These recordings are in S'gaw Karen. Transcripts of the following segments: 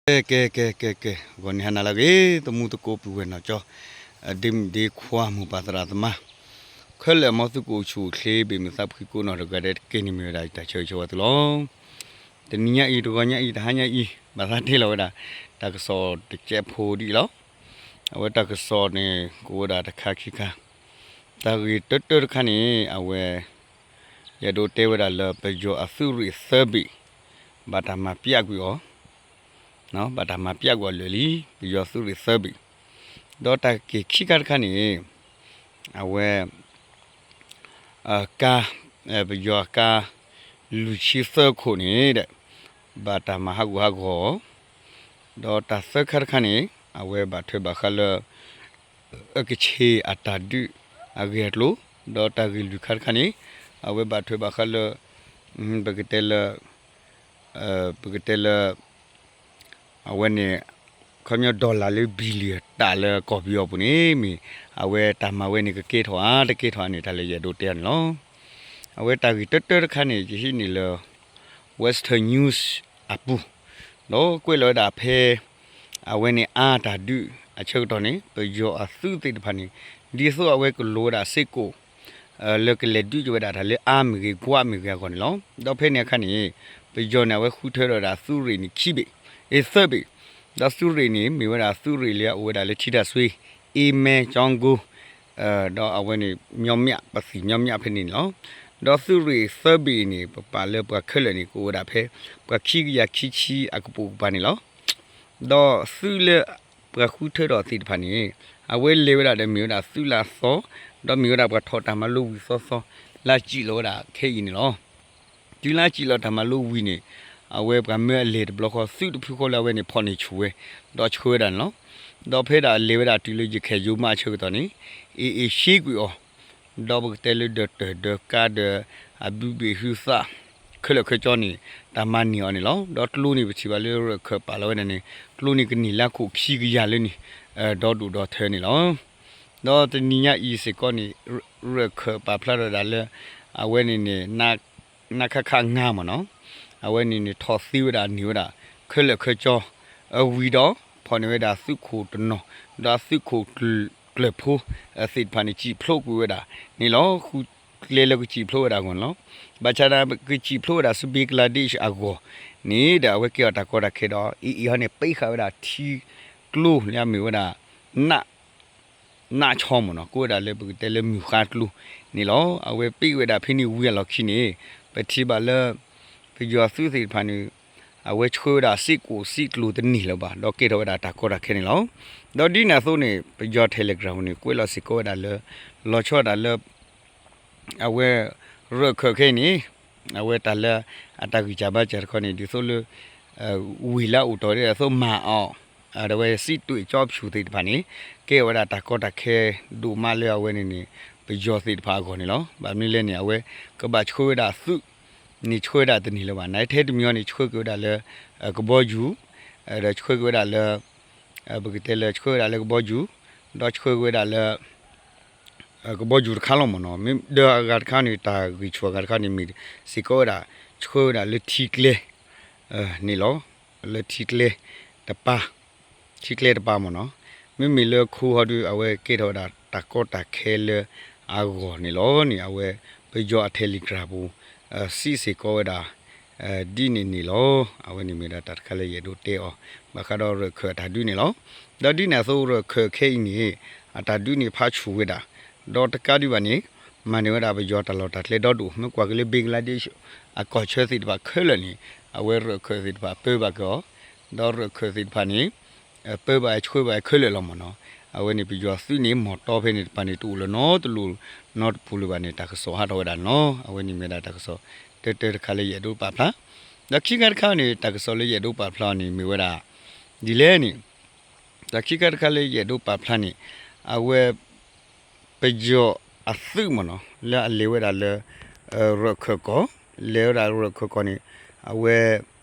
ကဲ ကဲ ကဲ ကဲ ကဲ ဂီၤန့ၣ်ဟါနၤလၢအဂ့ၤ သမူသကိးပုၢ်ဝဲၢ်နီၢ်ကၠီ ဒ့မုၣ်ဒ့ခွါ မိၢ်ပၢ်သရၣ်သမါ ခဲလၢာ် မ်သုကအိၣ်ဆူၣ်အိၣ်ချ့ ဘ့ၣ်မုာ်သးဖှံကိးနီၢ်တဂၤဒဲးတက့ၢ်န့ၣ် မ့ၢ်ဝဲဒၣ်ယတၢ်ဆၢဂ့ၤဆၢဝါသုလီၤ. တနံၤညါအံၤ တဂီၤညါအံၤ တဟါညါအံၤ ဘၣ်သးတ့ၢ်လီၤဝဲဒၣ် တၢ်ကစီၣ်တစဲးဖိဒ်အံၤလီၤ. အဝဲတၢ်ကစီၣ်န့ၣ် ကအိၣ်ဝဲဒၣ်တခါခံခါ, တၢ်ဂ့ၢ်တၢတၢတခါန့ၣ် အဝဲ ယအဲၣ်ဒိးတဲဝဲဒၣ်လၢ ပယီၤအသုးရ့ၣ်သၢဘ့ၣ် ဘၣ်တၢ်မၤပျးကွံာ်အီၤ, ဘၣ်တၢ်မၤပျးကွံာ်အီၤလၢာ်လံ, ပယီၤသုးရ့ၣ်သၢဘ့ၣ်, ဒီးတၢ်က့ၢ်ခံခါတခါန့ၣ် အဝဲ ကါ ပယီၤအကါ လွံၢ်ဆံသၢခိၣ်န့ၣ်ဒီး ဘၣ်တၢ်မၤဟးဂူာ်ဟးဂီၤအီၤ, ဒီးတၢ်သၢခါတခါန့ၣ် အဝဲဘၣ်ထွဲဘၣ်ဃးလၢ ကခ့ၣ်အတၢ်ဒုးအဂ့ၢ်အကျိၤ, ဒီးတၢ်ဂ့ၢ်လွံၢ်ခါတခါန့ၣ် အဝဲဘၣ်ထွဲဘၣ်ဃးလၢ ပကတဲလၢ ပကတဲလၢ အဝဲန့ၣ် ခီပညီ dollar လၢ billion တၢ်လၢကီၢ်ပယီၤပူၤန့ၣ် မ့ၢ်အဝဲတၢ်မၤဝဲန့ၣ် ကကဲထီၣ်ဧါ တကဲထီၣ်ဧါန့ၣ် တၢ်လၢယအဲၣ်ဒိးတဲအီၤန့ၣ်လီၤ. အဝဲတၢ်ဂ့ၢ်တၢတၢတခါန့ၣ် ယဟံးန့ၢ်လၢ Western News အပူၤ, ဒီးကွဲးလီၤဝဲဒၣ်ဖဲ အဝဲန့ၣ်အါတၢ်ဒုးအဆၢကတီၢ်န့ၣ် ပယီၤအသုးသ့ၣ်တဖၣ်န့ၣ် ဒ်သိးအဝဲကလိၤဝဲဒၣ်စ့ၢ်ကီး လၢကလဲၤဒုးက့ၤဝဲဒၣ်တၢ်လၢအါမ့ၢ်ဂ့ၤ ကွၢ်မ့ၢ်ဂ့ၤအဂီၢ်န့ၣ်လီၤ. ဒီးဖဲန့ၣ်အခါန့ၣ် ပယီၤန့ၣ် အဝဲဃုထၢထီၣ်ဝဲဒၣ်သုးရ့ၣ်န့ၣ်ခံဘ့ၣ်, အ့ သၢဘ့ၣ်, ဒီးသုးရ့ၣ်န့ၣ် မ့ၢ်ဝဲဒၣ်သုးရ့ၣ်လၢအအိၣ်ဝဲဒၣ်လၢထံတၢ်စွ့, အ့မဲ ကၠီကိ ဒီးအဝဲန့ၣ် ညီမျှ ပသံၣ်ညီမျှဖဲန့ၣ်န့ၣ်လီၤ. ဒီးသုးရ့ၣ်သၢဘ့ၣ်န့ၣ် ပပာ်လၢပှၤခဲလၢာ်န့ၣ် ကအိၣ်ဝဲဒၣ်ဖဲ ပှၤခံကယၤခံဆံအကပိာ်ကပၤန့ၣ်လီၤ. ဒီးသုးလၢပှၤဃုထၢထီၣ်သ့ၣ်တဖၣ်န့ၣ် အဝဲလဲၤဝဲဒၣ်ဒီးမ့ၢ်ဝဲဒၣ်သုးလၢအသီ, ဒီးမ့ၢ်ဝဲဒၣ်ပှၤထီၣ်တၢ်မၤလိဝံၤသီသီ လၢစံၣ်လီၤဝဲဒၣ်ခဲအံၤန့ၣ်လီၤ. တုၤလၢစံၣ်လီၤတၢ်မၤလိဝံၤန့ၣ် အဝဲပှၤမၢအလဲၤတဘျီဃီ သုးတဖုဃီလၢအဝဲန့ၣ်ဖီၣ်န့ၢ်ဆူၣ်ဝဲ ဒီးဆှၢဝဲဒၣ်န့ၣ်လီၤ. ဒီးဖဲဒၣ်လဲၤဝဲဒၣ်တုၤလၢယခဲၣ်ယိၤမးအဆၢကတီၢ်န့ၣ် အ့ အ့ ရှဲကွံာ်အီၤ ဒီးပကတဲလၢဒီးတၢ်ဒီးကါဒီး အဘုဘ့ၣ်ဟုသၣ် ခဲလၢာ်ခဲဆ့န့ၣ် တၢ်မၤန့ၢ်အီၤန့ၣ်လီၤ. ဒီးကျိန့ၣ်ပထံၣ်ဘၣ်လၢရၢၣ်ခၢၣ်ပာ်လီၤဝဲဒၣ်န့ၣ် ကျိန့ၣ်ကန့ၢ်လၢခိၣ်ခံကယၤလၢန့ၣ် ဒီဒူၣ်ဒီထၢန့ၣ်လီၤ. ဒီးတနံၤညါအံၤစ့ၢ်ကီးန့ၣ် ရၢၣ်ခၢၣ်ပာ်ဖျါထီၣ်ဝဲဒၣ်လၢ အဝဲန့ၣ်န့ၣ် နခခ ငါးမ့ၢ်နီၤ, အဝဲန့ၣ်န့ၣ် ထီၣ်သ့ဝဲဒၣ်န့ၢ်ဝဲဒၣ် ခဲလၢာ်ခဲဆ့ အဝံၤဒီး ဖီၣ်န့ၢ်ဝဲဒၣ်သုးခိၣ်တနီၤ ဒီးသုးခိၣ်ကျၢၢ်ဖိသ့ၣ်တဖၣ်န့ၣ် စံၣ်ဖျိးကွံာ်ဝဲဒၣ်န့ၣ်လီၤ. ဃုကျဲလၢကစံၣ်ဖျိးဝဲဒၣ်အဂီၢ်န့ၣ်လီၤ. ဘၣ်ဆၣ်ဒီးကစံၣ်ဖျိးဝဲဒၣ်ဆူ Bangladesh အဂီၢ်န့ၣ်ဒီး အဝဲကဲအီၤတၢ်ကီတၢ်ခဲဒီး အ့ အ့ ဟီန့ၣ် ပ့ဃာ်ဝဲဒၣ်ထံကျိလၢအမ့ၢ်ဝဲဒၣ် နး နးဆီမ့ၢ်နီၤ, ကိးဝဲဒၣ်လၢပကတဲလၢမုၢ်ဃါကျိန့ၣ်လီၤ. အဝဲပ့ၢ်ဝဲဒၣ်ဖဲန့ၣ်ဝံၤအလီၢ်ခံန့ၣ် ပထံၣ်ဘၣ်လၢ ပယီၤသုးသ့ၣ်တဖၣ်န့ၣ် အဝဲဆှၢဝဲဒၣ်စ့ၢ်ကီးစံၣ်ကျိၤတန့ၢ်လၢၤဘၣ် ဒီးကဲထီၣ်ဝဲဒၣ်တၢ်ကီတၢ်ခဲန့ၣ်လီၤ. ဒီးဒ်န့ၣ်အသိးန့ၣ် ပယီၤ Telegram န့ၣ် ကွဲးလီၤစ့ၢ်ကီးဝဲဒၣ်လၢ လီၤဆီဒၣ်တၢ်လၢ အဝဲ ရၢၣ်ခၢၣ်ခဲအံၤန့ၣ် အဝဲတၢ်လၢအတၢ်ဂံၢ်စၢ်ဘါစၢ်တခီန့ၣ် ဒ်သိးလၢ ဝ့ၢ်လၢအအိၣ်တီၢ်ဒ်အသိးမၤအီၤ ဒီးအဝဲစံၣ်တွဲၣ်ကၠီဖၠူၣ်သ့ၣ်တဖၣ်န့ၣ် ကဲဝဲဒၣ်တၢ်ကီတၢ်ခဲဒိၣ်မးလၢအဝဲန့ၣ်န့ၣ် ပယီၤသ့ၣ်တဖၣ်အဂီၢ်န့ၣ်လီၤ. ဘၣ်မနုၤလဲၣ်န့ၣ် အဝဲကဘၣ်ဆှၢဝဲဒၣ်သုးန့ၣ် ဆှၢဝဲဒၣ်တန့ၢ်လၢၤဘၣ်. နထဲတမံၤအံၤန့ၣ် ဆှၢက့ၤဝဲဒၣ်လၢ ကဘီယူၤ ဒီးဆှၢက့ၤဝဲဒၣ်လၢ ပကတဲလၢဆှၢဝဲဒၣ်လၢကဘီယူၤ ဒီးဆှၢက့ၤဝဲဒၣ်လၢ ကဘီယူၤတခါလီၤမ့ၢ်နီၤ. မ့ၢ်ဒီးအဂၤတခါန့ၣ် တၢ်ဂံၢ်ဆူၣ်အဂၤတခါန့ၣ် မ့ၢ်စ့ၢ်ကီးဝဲဒၣ် ဆှၢဝဲဒၣ်လၢထံကျဲ န့ၣ်လီၤ. လၢထံကျဲတပၤ ထံကျဲတပၤမ့ၢ်နီၤ. မ့မ့ၢ်လၢခိဟီဒုး အဝဲကဲထီၣ်ဝဲဒၣ်တၢ်ကီတၢ်ခဲလၢအဂီၢ်န့ၣ်လီၤန့ၣ် အဝဲပယီၤအ Telegram ပူၤ စံးစ့ၢ်ကီးဝဲဒၣ် ဒ်န့ၣ်န့ၣ်လီၤ. အဝဲန့ၣ်မ့ၢ်ဒၣ်တၢ်တခါလၢယအဲၣ်ဒိးတဲအီၤ ဘၣ်ဃးဒီးရၢၣ်ခၢၣ်အတၢ်ဒုးန့ၣ်လီၤ. ဒီးဒ်န့ၣ်အသိးရၢၣ်ခၢၣ်ခဲအံၤန့ၣ် အတၢ်ဒုးန့ၣ်ဖးဆူၣ်ဝဲဒၣ် ဒီးတကးဒံးဘၣ်န့ၣ် မၤန့ၢ်ဝဲဒၣ်ပယီၤတၢ်လီၢ်တၢ်ကျဲဒီဒိၣ် မ့ၢ်ကွၢ်က့ၤလၢ Bangladesh အကီၢ်ဆၢသ့ၣ်တဖၣ်ခဲလၢာ်န့ၣ် အဝဲရၢၣ်ခၢၣ်သ့ၣ်တဖၣ်ပၢဘၣ်က့ၤအီၤ ဒီးရၢၣ်ခၢၣ်သ့ၣ်တဖၣ်န့ၣ် ပၢဘၣ်ဆှၢဘၣ်ခဲလၢာ်လီၤမ့ၢ်နီၤ. အဝဲန့ၣ်ပယီၤသုးန့ၣ် မီၢ်တီဖဲန့ၣ်တပၤန့ၣ် တအိၣ်လၢၤနီတလူၤနီတပူၤလၢၤဘၣ်န့ၣ် တၢ်ကစီၣ်ဟးထီၣ်ဝဲဒၣ်န့ၣ်လီၤ. အဝဲန့ၣ်မ့ၢ်ဝဲဒၣ်တၢ်ကစီၣ် တၢတၢတခါလၢယအဲၣ်ဒိးပာ်ဖျါ ဒီးခံခါတခါန့ၣ် တၢ်ကစီၣ်လၢယအဲၣ်ဒိးပာ်ဖျါအီၤန့ၣ် မ့ၢ်ဝဲဒၣ် ဒ်လဲၣ်န့ၣ် တၢ်ခံခါတခါလၢယအဲၣ်ဒိးပာ်ဖျါန့ၣ် အဝဲ ပယီၤအသုးမ့ၢ်နီၤ လၢအလဲၤဝဲဒၣ်လၢ ရၢၣ်ခၢၣ်ကီၢ် လဲၤဝဲဒၣ်ရၢၣ်ခၢၣ်ကီၢ်န့ၣ် အဝဲ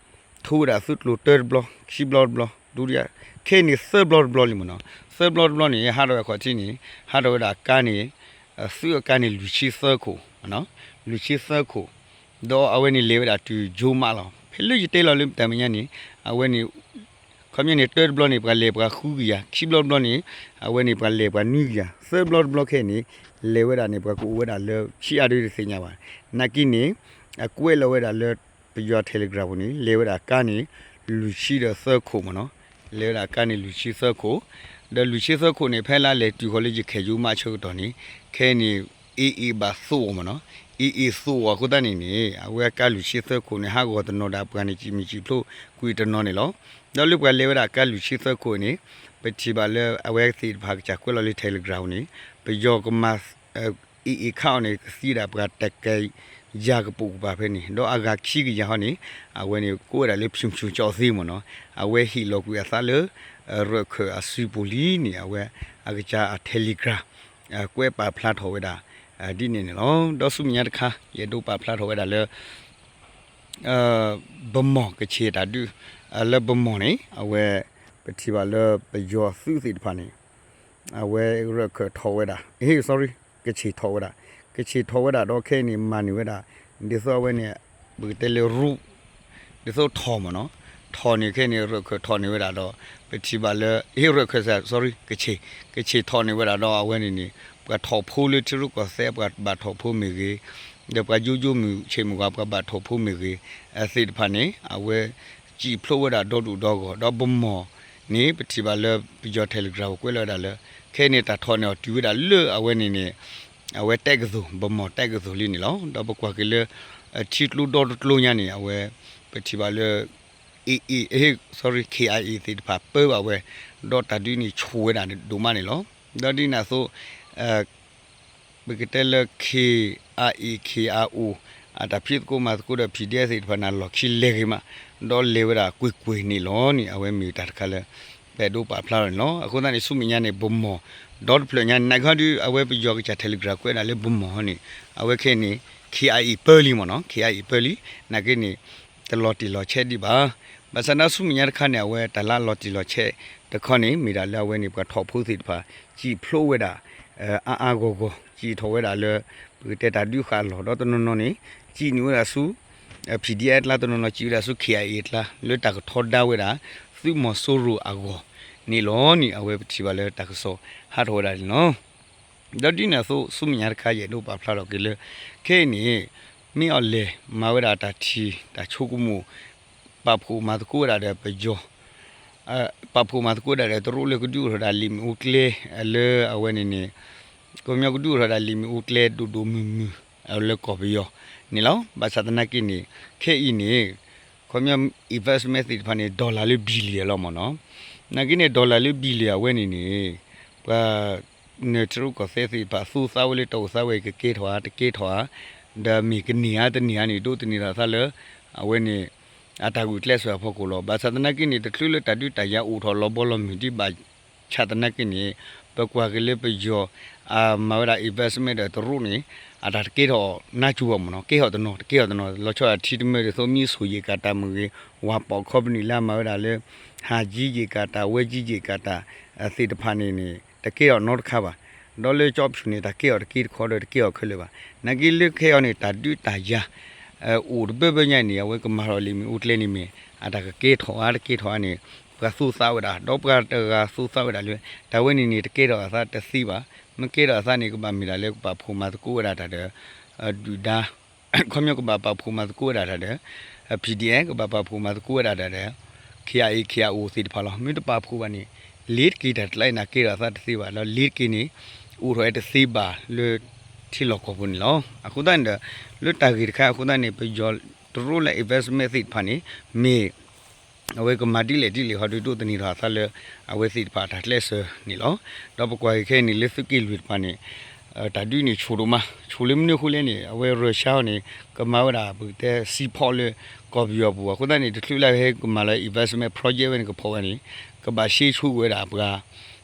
ထိဝဲဒၣ်သုးကျိၤတၢတဘျီ ခံဘျီတဘျီ ဒုတိယ ခဲအံၤန့ၣ် သၢဘျီတဘျီလံမ့ၢ်နီၤ. သၢဘျီတဘျီန့ၣ် ဟးထီၣ်ဝဲအခီၣ်ထံးန့ၣ် ဟးထီၣ်ဝဲဒၣ်ကါန့ၣ် သုးအကါန့ၣ် လွံၢ်ဆံသၢခိၣ် လွံၢ်ဆံသၢခိၣ် ဒီးအဝဲန့ၣ်လဲၤဝဲဒၣ်တုၤယိမးလီၤ. ဖဲလၢယတဲလီၤလၢတၢ်မဲာ်ညါန့ၣ် အဝဲန့ၣ် ခီပညီန့ၣ် တၢတဘျီန့ၣ် ပှၤလဲၤပှၤဃုကယၤ, ခံဘျီတဘျီန့ၣ် အဝဲန့ၣ်ပှၤလဲၤပှၤနွံကယၤ, သၢဘျီတဘျီခဲအံၤန့ၣ် လဲၤဝဲဒၣ်န့ၣ် ပှၤကအိၣ်ဝဲဒၣ်လၢဆံးအါဒ်တသ့ၣ်ညါဘၣ်. နာ်က့န့ၣ် အကွဲးလီၤဝဲဒၣ်လၢ ပယီၤ Telegram ပူၤန့ၣ် လဲၤဝဲဒၣ်ကါန့ၣ် လွံၢ်ဆံဒီးသၢခိၣ်မ့ၢ်နီၤ, လဲၤဝဲဒၣ်ကါန့ၣ်လွံၢ်ဆံသၢခိၣ်, ဒီးလွံၢ်ဆံသၢခိၣ်န့ၣ် ဖဲလၢအလဲၤတုၤဃီၤလၢယခဲၣ်ယိမးဆၢကတီၢ်န့ၣ် ခဲအံၤန့ၣ် AA ဘၣ်သိၣ်အီၤမ့ၢ်နီၤ, AA သိၣ်အီၤအဃိသတးန့ၣ်န့ၣ် အဝဲကါလွံၢ်ဆံသၢခိၣ်န့ၣ် ဟးဂီၤတနီၤဒီးပှၤန့ၣ် စံၣ်မံၣ်စံၣ်ဖျိကွံာ်တနီၤန့ၣ်လီၤ. ဒီးလၢပှၤလဲၤဝဲဒၣ်ကါလွံၢ်ဆံသၢခိၣ်န့ၣ် ပထံၣ်ဘၣ်လၢအဝဲသ့ၣ်တဖၣ်ကစၢ်ကွဲးလီၤလၢ Telegram န့ၣ် ပယီၤကမၤ AA ခးအီၤန့ၣ် ကသံဒၣ်ပှၤတကယၤကပိာ်ကပၤဖဲန့ၣ်, ဒီးအဂၤခံကယၤဟီန့ၣ် အဝဲန့ၣ်ကိးဝဲဒၣ်လၢ ဖျိုဖျိကၠီသ့မ့ၢ်နီၤ, အဝဲဟ့ၣ်လီၤကွံာ်အသးလၢ ရၢၣ်ခၢၣ်အစုပူၤလံန့ၣ် အဝဲအကစၢ်အ Telegram ကွဲးပာ်ဖျါထီၣ်ဝဲဒၣ် ဒ်န့ၣ်န့ၣ်လီၤ. ဒီးဆူမဲာ်ညါတခါ ယအဲၣ်ဒိးပာ်ဖျါထီၣ်ဝဲဒၣ်လၢ ဗန်းမော် ကချ့ၣ်တၢ်ဒုး လၢဗန်းမော် န့ၣ် အဝဲ ပထံၣ်ဘၣ်လၢပယီၤသုးသ့ၣ်တဖၣ်န့ၣ် အဝဲရၢၣ်ခၢၣ်ထီၣ်ဝဲဒၣ် ဟ့ၣ် sorry ကချ့ၣ်ထီၣ်ဝဲဒၣ်, ကချ့ၣ်ထီၣ်ဝဲဒၣ်ဒီးခဲအံၤန့ၣ် မၤန့ၢ်ဝဲဒၣ် ဒ်သိးအဝဲန့ၣ် ပကတဲလၢရူ ဒ်သိးထီၣ်မ့ၢ်နီၤ, ထီၣ်န့ၣ်ခဲအံၤန့ၣ် ရၢၣ်ခၢၣ်ထီၣ်န့ၢ်ဝဲဒၣ်ဒီး ပထံၣ်ဘၣ်လၢ ဟ့ၣ် ရၢၣ်ခၢၣ်စ့ၢ် sorry ကချ့ၣ်, ကချ့ၣ်ထီၣ်န့ၢ်ဝဲဒၣ်ဒီးအဝဲန့ၣ်န့ၣ် ပှၤထီၣ်ဖိလၢထံရူၢ်ကီၢ်သဲး ပှၤဘၣ်ထီၣ်ဖိမ့ၢ်ဂ့ၤ, ဒီးပှၤယိယိမုၢ်ဆ့ၣ်မုၢ်ဂီၤ ပှၤဘၣ်ထီၣ်ဖိမ့ၢ်ဂ့ၤ သ့ၣ်တဖၣ်န့ၣ် အဝဲ စံၣ်ဖျိဝဲဒၣ်ဒီဒူၣ်ဒီဂီၢ် ဒီးဗန်းမော် န့ၣ် ပထံၣ်ဘၣ်လၢပယီၤ Telegram ကွဲးလီၤဝဲဒၣ်လၢ ခဲအံၤန့ၣ် တၢ်ထီၣ်န့ၢ်အီၤတုၤဝဲဒၣ်လၢအဝဲန့ၣ်န့ၣ် အဝဲတက္ကသိုလ် ဗန်းမော်တက္ကသိုလ်လံန့ၣ်လီၤ. ဒီးပကွၢ်က့ၤလၢ ထံကျိဒီတကျိညါန့ၣ် အဝဲ ပထံၣ်ဘၣ်လၢ AA sorry KIA သ့ၣ်တဖၣ်ပၢဘၣ်ဝဲ ဒီးတၢ်ဒုးန့ၣ်ဆိၣ်ဝဲဒၣ်ဒိၣ်မးန့ၣ်လီၤ. ဒီးဒ်န့ၣ်အသိး ပကတဲလၢ KIA KIO အတၢ်ဖံးသကိးမၤသကိးဒီး PDF သ့ၣ်တဖၣ်န့ၣ် လီၢ်ခံလဲၤဂ့ၤမး ဒီးလဲၤဝဲဒၣ်ကွ့ၢ်ကွ့ၢ်န့ၣ်လီၤန့ၣ် အဝဲမ့ၢ်တၢ်တခါလၢ ပအဲၣ်ဒိးပာ်ဖျါထီၣ်န့ၣ်လီၤ. အဃိသတးန့ၣ် ဆူမဲာ်ညါန့ၣ် ဗန်းမော် ဒီတဖျၢၣ်ညါန့ၣ် နာ်က့ဟီဒုး အဝဲပယီၤကစၢ် Telegram ကွဲးဒၣ်လၢ ဗန်းမော် ဟီန့ၣ် အဝဲခဲအံၤန့ၣ် KIA ပၢလံမ့ၢ်နီၤ, KIA ပၢလံ, နာ်က့န့ၣ် တလီၤတံၢ်လီၤဆဲးဒံးဘၣ်. ဘၣ်ဆၣ်သနာ်က့ဆူမဲာ်ညါတခါန့ၣ် အဝဲတၢ်လၢအလီၤတံၢ်လီၤဆဲးတခီန့ၣ် မ့ၢ်ဒၣ်လၢအဝဲန့ၣ် ပှၤထီၣ်ဖိသ့ၣ်တဖၣ် စံၣ်ဖျိဝဲဒၣ် အါအါဂီၢ်ဂီၢ် စံၣ်ထီၣ်ဝဲဒၣ်လၢ ပကတဲတၢ်ဒုးဃာ်အလီၢ် ဒီးတနီၤနီၤန့ၣ် စံၣ်န့ၢ်ဝဲဒၣ်ဆူ PDF အကျါ, တနီၤနီၤစံၣ်ဝဲဒၣ်ဆူ KIA အကျါ လၢတၢ်ကထီဒါဝဲဒၣ် သုးမီၤစိရိၤအဂီၢ်န့ၣ်လီၤန့ၣ် အဝဲပထံၣ်ဘၣ်လၢတၢ်ကစီၣ်ဟးထီၣ်ဝဲဒၣ်န့ၣ်လီၤ. ဒီးဒ်န့ၣ်အသိး ဆူမဲာ်ညါတခါ ယအဲၣ်ဒိးပာ်ဖျါထီၣ်က့ၤလၢ ခဲအံၤန့ၣ် မ့ၢ်အီၤလဲၤမၤဝဲဒၣ်တၢ်ထံၣ် တၢ်ဆိကမိၣ် ပာ်ဖှိၣ်မၤသကိးဝဲဒၣ်ဒီးပယီၤ ပာ်ဖှိၣ်မၤသကိးဝဲဒၣ်ဒီးတရူးလၢကဒုးအိၣ်ထီၣ်ဒၣ်လံာ်မ့ၣ်အူကျဲ လၢအဝဲန့ၣ်န့ၣ် ခီပညီကဒုးအိၣ်ထီၣ်ဒၣ်လံာ်မ့ၣ်အူကျဲဒိၣ်ဒိၣ်မုၢ်မုၢ် လၢကီၢ်ပယီၤန့ၣ်လီၤ. ဘၣ်ဆၣ်သနာ်က့န့ၣ် ခဲအံၤန့ၣ် ခီပညီ investment သ့ၣ်တဖၣ်န့ၣ် dollar လၢ billion လီၤမ့ၢ်နီၤ. နာ်က့န့ၣ် dollar လၢ billion အဝဲန့ၣ်န့ၣ် ပှၤ နထံရူၢ်ကီၢ်သဲးသ့ၣ်တဖၣ် သူသးဝဲလၢတၢ်အိၣ်သးဝဲအံၤ ကကဲထီၣ်ဧါ တကဲထီၣ်ဧါ, ဒီးမ့ၢ်ကန့ၢ်ဧါတန့ၢ်ဧါန့ၣ် ဒိးသန့ၤထီၣ်အသးလၢ အဝဲန့ၣ် အတၢ်ဂုာ်ကျဲးစၢးအဖီခိၣ်လီၤ. ဘၣ်ဆၣ်သနာ်က့န့ၣ် တချုးလၢတၢ်ဒုးတၢ်ယၤအိၣ်ထီၣ်လီၤဘီလီၤမုၢ်ဒံးဘၣ်ဆၣ်သနာ်က့န့ၣ် ပကွၢ်က့ၤလၢပယီၤ အမၤဝဲဒၣ် investment ဒီးတရူးန့ၣ် အတၢ်တကဲထီၣ်နါစိၤဘၣ်မ့ၢ်နီၤ, ကဲထီၣ်တနီၤ တကဲထီၣ်တနီၤ လီၤဆီဒၣ်ထံတမၢၢ်ဒ်သိး မံဆိၣ်ယ့ၣ်ကၤတၢ်မ့ၢ်ဂ့ၤ, ဝၤပိာ် company လၢအမၤဝဲဒၣ်လၢ ဟးကံယ့ၣ်ကၤတၢ် ဝဲကံယ့ၣ်ကၤတၢ် သ့ၣ်တဖၣ်န့ၣ်န့ၣ် တကဲထီၣ်နီတခါဘၣ်. ဒီးလၢကၠီဖၠူၣ်န့ၣ် တၢ်ကဲထီၣ်တက့ၢ်တခီဒီး တကဲထီၣ်ခဲလၢာ်ဘၣ်. နာ်က့လၢခဲအံၤန့ၣ် တၢ်ဒုးတၢ်ယၤ အိၣ်တဘၢဘၢညါန့ၣ် အဝဲကမၤထီၣ်လံာ်မ့ၣ်အူကျဲန့ၣ်မ့ၢ် အတၢ်ကကဲထီၣ်ဧါတကဲထီၣ်ဧါန့ၣ် ပှၤသူသးဝဲဒၣ် ဒီးပှၤတဂၤသူသးဝဲဒၣ်လၢ တၢ်ဝဲန့ၣ်န့ၣ် တကဲထီၣ်အသးတသ့ဘၣ်. မ့ၢ်ကဲထီၣ်အသးန့ၣ် ကဘၣ်မ့ၢ်ဒၣ်လၢကဘၣ်ဖှိၣ်မၤသကိးဝဲဒၣ်တၢ်ဒီး ဒုၣ်ဒါ ခီပညီကဘၣ်ပာ်ဖှိၣ်မၤသကိးဝဲဒၣ်တၢ်ဒီး PDF ကဘၣ်ပာ်ဖှိၣ်မၤသကိးဝဲဒၣ်တၢ်ဒီး KIA KIO သ့ၣ်တဖၣ်လီၤ. မ့ၢ်တပာ်ဖှိၣ်ဘၣ်န့ၣ် လ့ၤတက့ၤတၢ်တကျါအံၤန့ၣ် ကဲထီၣ်အသးတသ့ဘၣ် ဒီးလ့ၤတက့ၤန့ၣ် အိၣ်ထီၣ်ဝဲတသ့ဘၣ်လၢ ထံလီၢ်ကီၢ်ပူၤန့ၣ်လီၤ. အဃိသတးန့ၣ်ဒီး လၢတၢ်ဂ့ၢ်တခါအဃိသတးန့ၣ် ပယီၤတရူးလၢ investment သ့ၣ်တဖၣ်န့ၣ် မ့ၢ် အဝဲကမၤဒ်လဲၣ်ဒ်လဲၣ်ဟီဒုးဒိးသန့ၤထီၣ်အသးလၢ အဝဲသ့ၣ်တဖၣ်အတၢ်ကျဲးစၢးန့ၣ်လီၤ. ဒီးပကွၢ်က့ၤခဲအံၤန့ၣ် လၢသုးက့လွံၢ်တဖၣ်န့ၣ် တၢ်ဒုးန့ၣ်ဆူၣ်ဒိၣ်မး ဆူၣ်လၢမနုၤအဃိလဲၣ်န့ၣ် အဝဲရၢၡါန့ၣ် ကမၤဝဲဒၣ်ပကတဲ sea port လၢကီၢ်ပယီၤပူၤ အဃိသတးန့ၣ် တချုးလၢဟဲကမၤလၢ investment project ဝဲန့ၣ် ကဖီၣ်ဝဲန့ၣ် ကဘၣ်ရှဲဆိက့ၤဝဲဒၣ်ပှၤ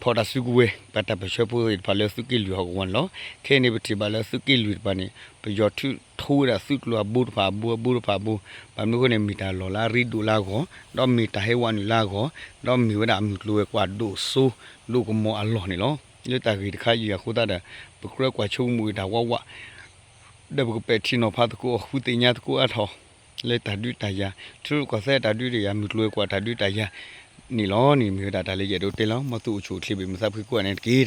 ဖီၣ်တၢ်စုကဝဲၤ ပှၤတၢ်ပၢၢ်ဆၢဖိသ့ၣ်တဖၣ်လၢသုးက့လွံၢ်ဟီၣ်ကဝီၤန့ၣ်လီၤ. ခဲအံၤန့ၣ် ပထံၣ်ဘၣ်လၢသုးက့လွံၢ်တဖၣ်န့ၣ် ပယီၤထုးထီဝဲဒၣ်သုးကျိၤအဘိတဖၣ်အဘိအဘိတဖၣ်အဘိ ဘၣ်မနုၤအဃိန့ၣ် မ့ၢ်တၢ်လီၢ်လၢအရ့ဒိၣ်လၢအဂီၢ် ဒီးမ့ၢ်တၢ်ဟဲဝးနုာ်လၢအဂီၢ် ဒီးမ့ၢ်ဝဲဒၣ်အမုၢ်ကျိၤဝဲၤကွာ်ဒိၣ်စိ ဒိၣ်ကမီၤအလီၢ်န့ၣ်လီၤ. လၢတၢ်ဂ့ၢ်တခါအံၤအဃိသတးဒီး ပကြၢးကွၢ်ဆိကမိၣ်အံၤတၢ်ဝးဝး ဒီးပကပဲာ်ထံနီၤဖးသကိးအဃုသ့ၣ်ညါသကိးအါထီၣ် လၢတၢ်ဒုးတၢ်ယၤ ထံရူၢ်ကီၢ်သဲးတၢ်ဒုးတၢ်ယၤ မုၢ်ကျိၤဝဲၤကွာ်တၢ်ဒုးတၢ်ယၤ န့ၣ်လီၤန့ၣ် မ့ၢ်ဝဲဒၣ်တၢ်လၢယအဲၣ်ဒိးတဲလီၤ. မ်သုအိၣ်ဆူၣ်အိၣ်ချ့ ဘၣ်မုာ်သးဖှံကိးဂၤန့ၣ်တက့ၢ်.